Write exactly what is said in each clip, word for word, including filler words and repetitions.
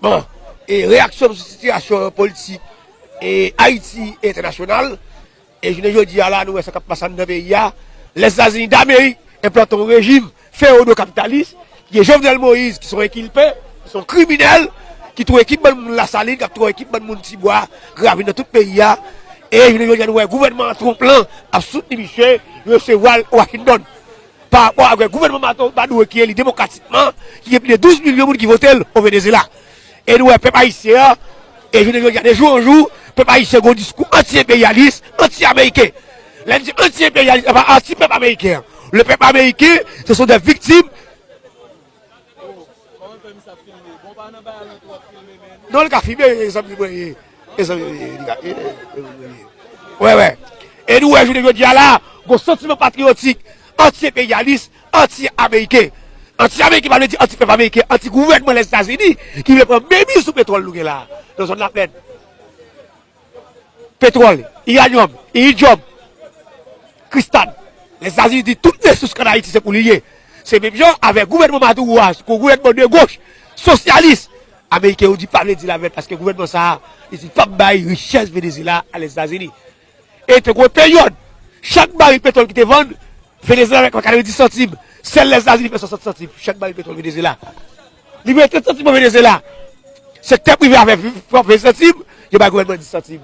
Bon, e reyaksyon m sou sitiyasyon politik e Ayiti entènasyonal, e jounen jodi a la, nou wè sa k ap pase anndan peyi a. Lèzetazini Damerik enplante yon rejim fewodo kapitalis, ki gen Jovenel Moïse, ki se yon enkilpe, ki se yon kriminèl, ki touye ekip bann moun Lasalin, k ap touye ekip bann moun Tibwa, Gravin nan tout peyi a. E jounen jodi a, nou wè gouvènman an Trump lan ap soutni misye, yo resevwa l Washington. Pa rapò avèk gouvènman Maduro ki eli demokratikman, ki gen plis de douz milyon moun ki vote l o Venezuela. E nou wè pèp ayisyen an, e jounen jodi a, de jou an jou, pèp ayisyen gen yon diskou anti-enperyalis, anti-ameriken. Lè n di anti-enperyalis, se pa anti-pèp ameriken an. Le pèp ameriken, se son de viktim. Non, li ka filme, e zanmi mwen ye. E zanmi mwen ye, li ka, e, e, e, e, e. Wè, wè. E nou wè, jounen jodi a la, gon santiman patriyotik, anti-enperyalis, anti-ameriken. Anti-ameriken pa vle di anti-pèp ameriken, anti-gouvènman Lèzetazini, ki vle pran menm sou petwòl nou gen la, nan zòn Laplèn. Petwòl, iranyòm, iridyòm, kristal. Lèzetazini di tout resous k ann Ayiti se pou li ye. Se menm jan avèk gouvènman Maduro a, se yon gouvènman de goch, sosyalis. Ameriken yo di pa vle deal avè l paske gouvènman sa a, li di l p ap bay richès Venezuela a Lèzetazini. E te gen yon peryòd, chak baril petwòl ki te vann, Venezuela fè katrevenndis santim, sèl Lèzetazini fè swasant santim, chak baril petwòl Venezuela. Li voye trant santim pou Venezuela. Sektè prive a fè ven santim, yo bay gouvènman dis santim.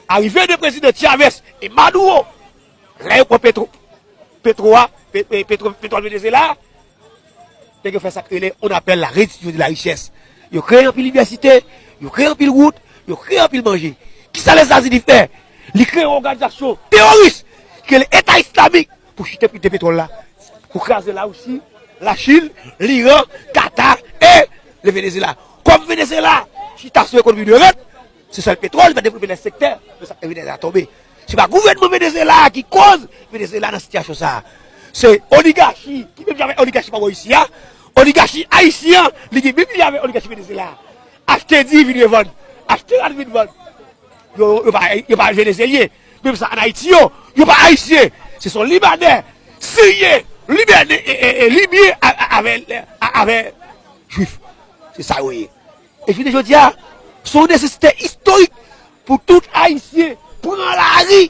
Arive de prezidan Chavez e Maduro, lè yo pran petwo, petwo a, pe-, pe-, petwo, petwòl Venezuela, nèg yo fè sa k rele on appel la redistribution de la richesse. Yo kreye anpil inivèsite, yo kreye anpil wout, yo kreye anpil manje. Kisa Lèzetazini fè? Li kreye yon òganizasyon teworis ki rele Eta Islamik pou chite pri de petwòl la, pou kraze Larisi, Lachin, Liran, Kata e le Venezuela. Kòm Venezuela chita sou ekonomi de rant, se sèl petwòl, li pa devlope lòt sektè, men sa fè Venezuela tonbe. Se pa gouvènman Venezuela a ki koz Venezuela nan sitiyasyon sa a. Se oligachi ki menm jan avèk oligachi pa bò isi a. Oligachi ayisyen an, li gen menm jan avèk oligachi Venezuela a. Achte di vin revann, achte rad vin vann. Yo, yo pa, yo pa Venezyelyen. Menm sa ann Ayiti yo, yo pa Ayisyen. Se son Libanè, Siryen, Libanè, e, e, e, Libyen a, a, avè, a, avè Jwif. Se sa yo ye. E jounen jodi a, se yon nesesite istorik pou tout Ayisyen pran lari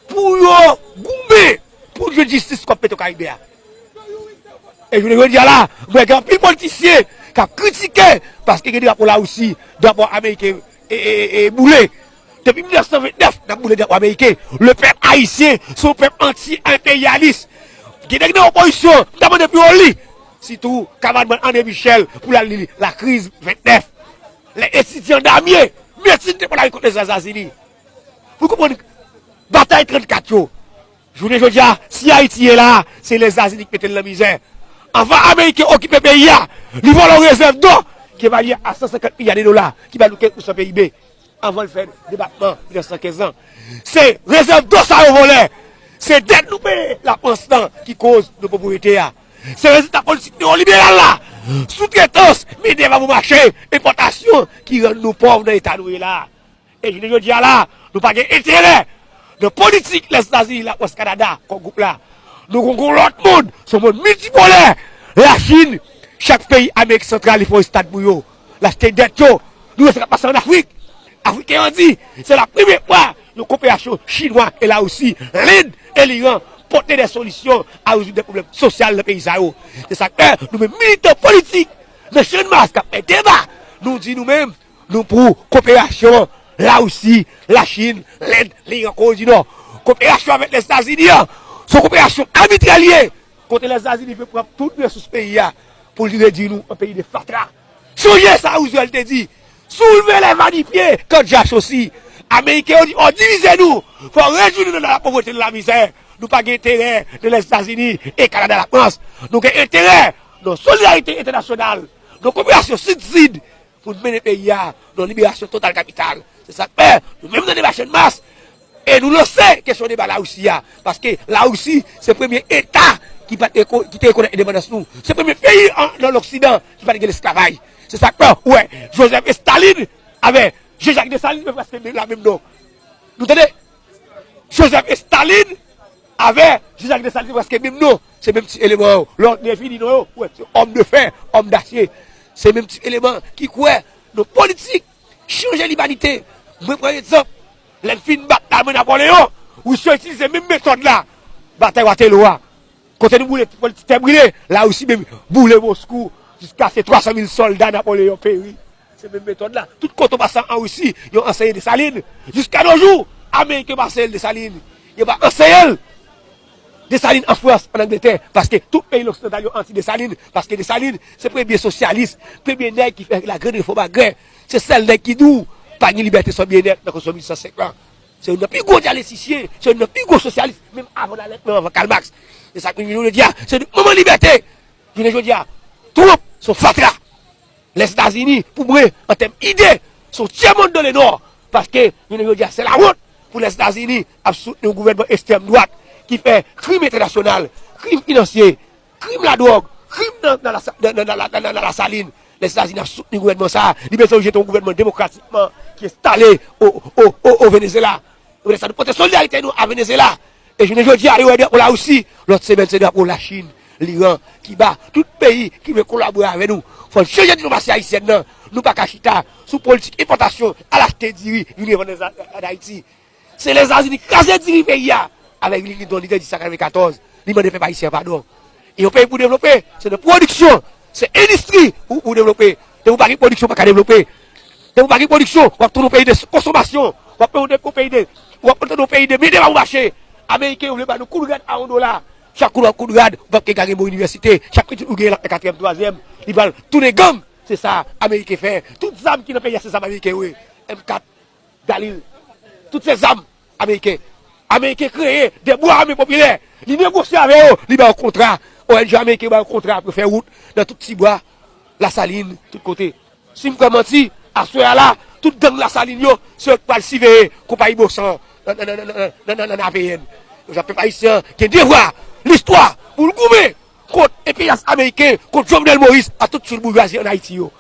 pou yo goumen pou jwenn jistis kòb Petwokaribe a. E jounen jodi a la, mwen gen anpil politisyen k ap kritike paske gen drapo Larisi, drapo ameriken e, e, e, e boule. Depi mil nèf san vennèf, n ap boule drapo ameriken. Le pèp ayisyen se yon pèp anti-enperyalis. Gen nèg nan opozisyon, m ta mande pou yo li, sitou kamarad mwen André Michel, pou l al li La Crise vennèf. Lè etidyan Damye, Metin te pran lari kont Lèzetazini. Pou konprann batay trannkat yo. Jounen jodi a, si Ayiti ye la, se Lèzetazini ki mete l nan mizè. Anvan Ameriken okipe peyi a, li vòlè yon rezèv dò ki evalye a san senkant milya de dola, ki ba nou kenz pou san P I B, anvan l fè debakman mil nèf san kenz lan. Se rezèv dò sa yo vòlè. Se dèt nou peye Lafrans lan ki koz nou povrete a. Se rezilta politik newoliberal la, soutretans, mendèv a bon mache, enpòtasyon ki rann nou pòv nan eta nou ye la. E jounen jodi a la, nou pa gen enterè nan politik Lèzetazini, Lafrans, Kanada, kòm gwoup la. Nou gon, gon lòt mond, se yon mond miltipolè. Lachin, chak peyi Amerik Santral, li fè yon estad pou yo. L achte dèt yo. Nou wè sa k ap pase ann Afrik. Afriken an di, se la premyè fwa yon koperasyon Chinwa e Larisi, Lend e Liran pote de solisyon a rezoud de pwoblèm sosyal nan peyi sa yo. Se sa k fè nou menm militan politik nan Channmas k ap fè deba, nou di nou menm, nou pou koperasyon Larisi, Lachin, Lend, Liran, Kore di Nò. Koperasyon avèk Lèzetazini an, se yon koperasyon abitrè li ye. Kote Lèzetazini vle pran tout resous peyi a pou li redui nou an peyi de fatra. Sonje sa Roosevelt te di, soulve lè vanipye kan dja chosi. Ameriken yo di, o, divize nou, fò redui nou nan lapovrete, nan lamizè. Nou pa gen enterè nan Lèzetazini e Kanada, Lafrans. Nou gen enterè nan solidarite entènasyonal, nan koperasyon sid-sid, pou n mennen peyi a nan liberasyon total kapital. Se sa k fè, nou menm nan deba Channmas, e nou lanse kesyon deba Larisi a. Paske Larisi, se premye eta ki pa te reko-, ki te rekonèt endepandans nou. Se premye peyi an, nan Loksidan ki pa t gen lesklavaj. Se sa k fè, ou wè, Joseph Stalin avè Jean-Jacques Dessalines, men prèske la menm non. Nou tande? Joseph Stalin avè Jean-Jacques Dessalines, se prèske menm non. Se menm ti eleman yo. Lè w defini non yo, ou wè, se homme de fer, homme d'acier. Se menm ti eleman ki kwè Yon politik chanje limanite. Mwen pran egzanp, lè n fin bat lame Napoleyon, Ris yo itilize menm metòd la. Batay Watelo a. Kote nou boule politik tè brile, Larisi menm boule Moskou, jiska se twa san mil sòlda Napoleyon peri. Se menm metòd la. Tout kote w pase an Risi, yo anseye Desalin. Jiska nos jours, Ameriken pa anseye l Desalin. Yo pa anseye l Desalin an Frans, an Angletè, paske tout peyi loksidantal yo anti Desalin, paske Desalin se premye sosyalis, premye nèg ki fè la grande réforme agraire. Se sèl nèg ki di w pa gen libète san byennèt nan konstitisyon mil uit san senk lan. Se youn nan pi gwo dyaletrisyen, se youn nan pi gwo sosyalis, menm avan Dalèt, menm avan Karl Marx. Se sa k vin jodi a, se manman libète. Jounen jodi a, Trump se yon fatra. Lèzetazini, pou mwen, an tèm ide, se yon tièmonn dan le nò. Paske, jounen jodi a, se lawont pou Lèzetazini ap soutni yon gouvènman ekstrèm dwat ki fè krim entènasyonal, krim finansye, krim ladwòg, krim nan, nan, la, nan, nan, nan, nan, nan, nan Lasalin. Lèzetazini ap soutni gouvènman sa a. Li bezwen jete yon gouvènman demokratikman ki enstale o, o, o, o Venezyela. Se pou sa nou pote solidarite nou a Venezyela. E jounen jodi a, yo wè drapo Larisi. Lòt semèn, se drapo Lachin, Liran, Kiba. Tout peyi ki vle kolabore avè nou. Fò n chanje diplomasi ayisyèn nan. Nou pa ka chita sou politik enpòtasyon, al achte diri, vin revann an Ayiti. Se Lèzetazini kraze diri peyi a. Avèk Bill Clinton, li te di sa katrevenkatòz. Li mande pèp ayisyen an padon. E yon peyi pou devlope, se nan pwodiksyon, se endistri ou, ou devlope. Depi w pa gen pwodiksyon, w pa ka devlope. Depi w pa gen pwodiksyon, w ap tounen yon peyi de konsomasyon. W ap tounen yon peyi de, w ap tounen yon peyi de mete pa pou mache. Ameriken yo vle ba nou kout rad a yon dola. Chak kou w ap kout rad, w p ap ka gen yon bon inivèsite. Chak pitit ou genyen l ap fè katriyèm, twazyèm, li pral tounen gang. Se sa Ameriken fè. Tout zam ki nan peyi a, se zam Ameriken yo ye. M kat, Galil. Tout se zam Ameriken. Ameriken kreye de bwa ame popilè. Li negosye avè yo, li ba yo kontra. O N G Ameriken ba yo kontra pou fè wout nan tout ti bwa, Lasalin, tout kote. Si m kwè manti, aswè a la, tout gang Lasalin yo, se yo k pral siveye konpayi Bosan nan, nan, nan, nan, nan, nan, nan A P N. Donk, pèp ayisyen an gen devwa, listwa, pou l goumen kont enperyas ameriken, kont Jovenel Moïse, ak tout tchoul boujwazi ann Ayiti yo.